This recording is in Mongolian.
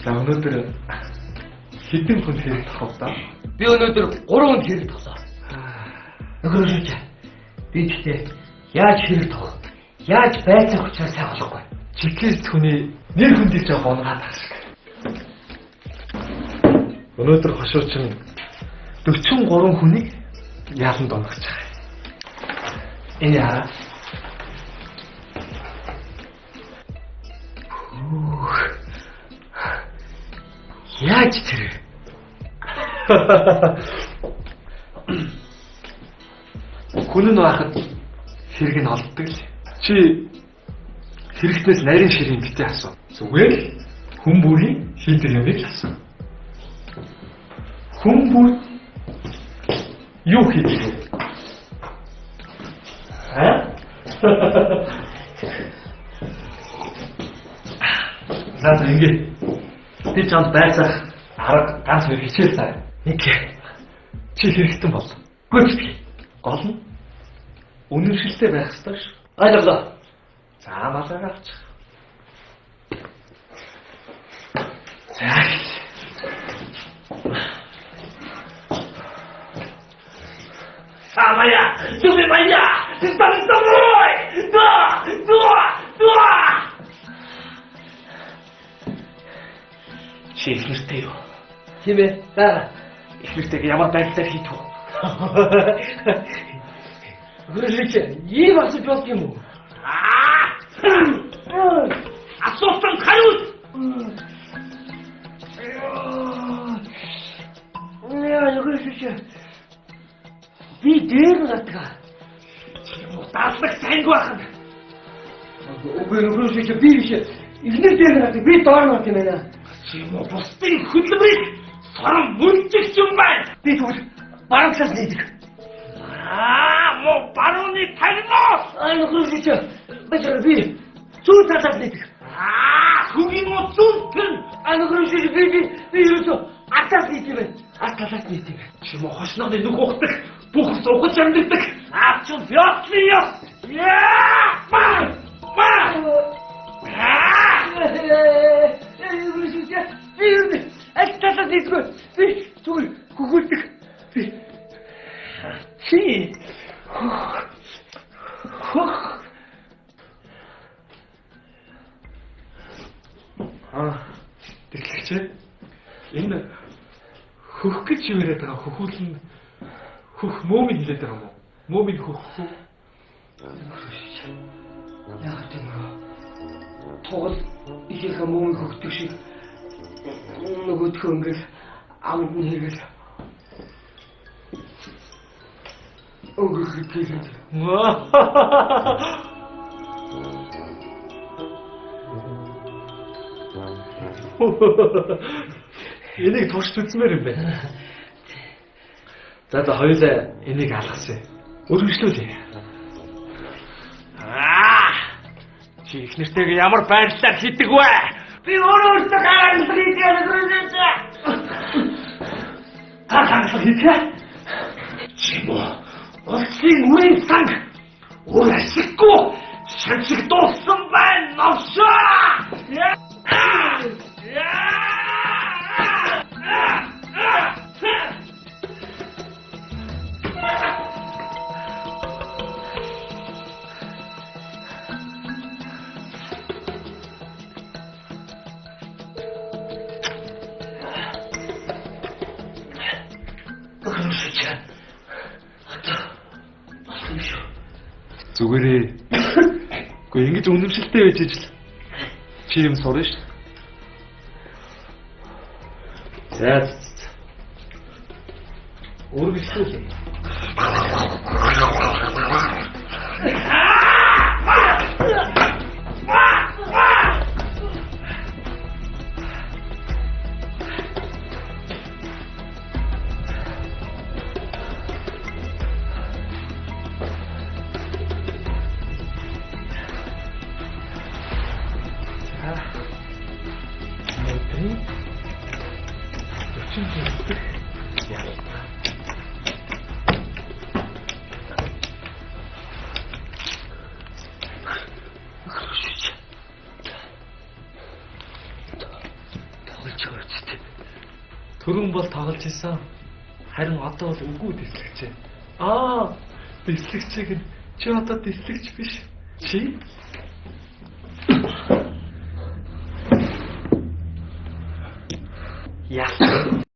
За өнөөдөр хэдэн хүнд хэрэг тохов даа? Би өнөөдөр 3 хүнд хэрэг тохлоо. Нөхрөшөөч. Би гэхдээ яаж хэрэг тохох, яаж байцаах учраа сайн болохгүй. Чикист хүний нэр хүндийг жоох унгаад тах шиг. Өнөөдөр хошуучин 43 хүнийг яаланд онгож байгаа. Энэ яа? Яаж тэр? Хүн нь байхад хэрэг нь олддог л. Чи хэрэгтнээс нарийн ширийн битээ асуу. Зүгээр л хүн бүрийн хийдэг юмыг л асуу. Хүн бүр юу хийдэг вэ? Аа? За ингэ. Би чамд байцаах арга ганц хоёр хичээл заа. Нэг. Чи хэрэгтэн бол. Гүйцэтгэе. Гол нь үнэмшилтэй байх ёстой шүү. Ойлголоо. За малгайгаа авчих. За. Самая, любимая, ты там со мной! Да, да, да! Чи их нэртэй юу? Тийм ээ. За. Их нэртэйг ямар байдлаар хийх вэ? Хөрөлч, ийм асууж болдог юм уу? Аа! Асуултанд хариул. Яа, хөрөлч. Би дээр нь гардаг. Чи юм уу даалгах сайнгүй байх нь. Үгүй хөрөлч, би биш. Эхнэр дээр нь гардаг. Би доор нь гардаг юм байна. Чи юм уу бусдын хөдөлмөрийг сорон мөржих юм байна. Би тэгвэл баруун талаас нийдэг. Аа, мó барууны тарноо. Аа, нөхрөлч. Баяр би зүүн талаас нийдэг. Аа, хөгийн мó зүүн тэн. Аа, нөхрөлч би ерөөсөө ардаас нийдэг юм байна. Ард талаас нийдэг. Чи мó хошнооны нүх ухдаг, бүх сухаж амьддаг. Аа, чи ёслын ёс. Яа! Ма! Ма! Аа! Би юу аль талаас нийдгүй. Би зүгээр хөхөлдөг. Би чи хөх. Аа, тэглэгч. Энэ хөх гэж юу яриад байгаа хөхүүл нь хөх мөөмийг хэлээд байгаа юм уу? Мөөмийг хөх үү? Яг тийм үү. Тугал ихийнхээ мөөмийг хөхдөг шиг нөгөөдхөө ингээл амд нь хийгээл өгөх хийгээд. Энийг турш үзмээр юм байна. За за хоёулаа энийг алгасан. Өргөжлүүлье. Аа! Чи их нэртэйг ямар байрлалаар хийдэг вэ? Би өөрөө өөртөө хангалах хийдэг юм. Та хангалах хийдэг? Чи мó улсын үрийн санг өөр ашиггүй шаншиг дууссан байна новшоо. Зүгээрээ. Гэхдээ ингэж үнэмшилтэй байж ижил чи юм сурна шүү. За. Үргэлжлүүлье. ирж байгаа үстэй. Түрүүн бол тоглож исэн. Харин одоо бол үгүй дэслэгч. Аа, дэслэгчийг нь чи одоо дэслэгч биш. Чи яасан.